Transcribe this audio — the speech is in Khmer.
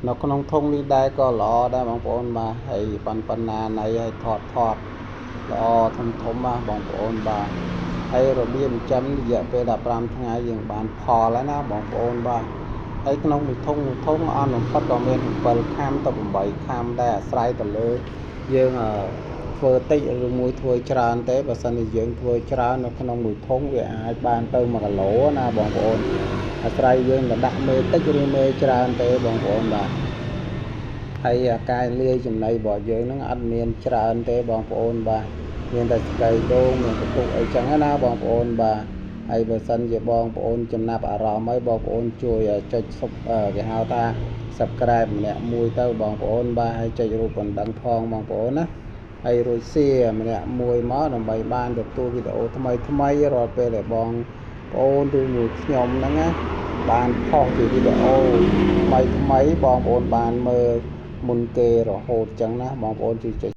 នៅក្នុងធុងនេះដែរក៏ល្អដែរបងប្អូនបាទហើយប៉ុណ្ប៉ុណ្ណាណៃហើយថតថតល្អធំធំបាទបងប្អូនបាទហើយរបៀបចិញ្ចឹមរយៈពេល15ថ្ងៃយើងបានផលហើយណាបងប្អូនបាទហើយក្នុងមួយធុងមួយធុងអន់បំផុតក៏មាន7ខាំទៅ8ខាំដែរអាស្រ័យទៅលើយើងធ្វើតិចឬមួយធ្វើច្រើនទេបើសិនជាយើងធ្វើច្រើននៅក្នុងមួយធុងវាអាចបានទៅ1គីឡូណាបងប្អូនអាស្រ័យយើងទៅដាក់មេតិចឬមេច្រើនទេបងប្អូនបាទហើយអាការលាយចំណីរបស់យើងនឹងអត់មានច្រើនទេបងប្អូនបាទមានតែស្កៃដូងមានកន្ទុកអីចឹងណាបងប្អូនបាទហើយបើសិនជាបងប្អូនចំណាប់អារម្មណ៍ហើយបងប្អូនជួយចុចគេហៅថា Subscribe ម្នាក់មួយទៅបងប្អូនបាទហើយចុចរូបបណ្ដឹងផងបងប្អូនណាហើយរួច share ម្នាក់មួយមកដើម្បីបានទទួលវីដេអូថ្មីថ្មីរាល់ពេលដែលបងប្អូនឬមួយខ្ញុំហ្នឹងណាបានផុសជាវីដេអូថ្មីថ្មីបងប្អូនបានមើលមុនគេរហូតចឹងណាបងប្អូនជួយចុច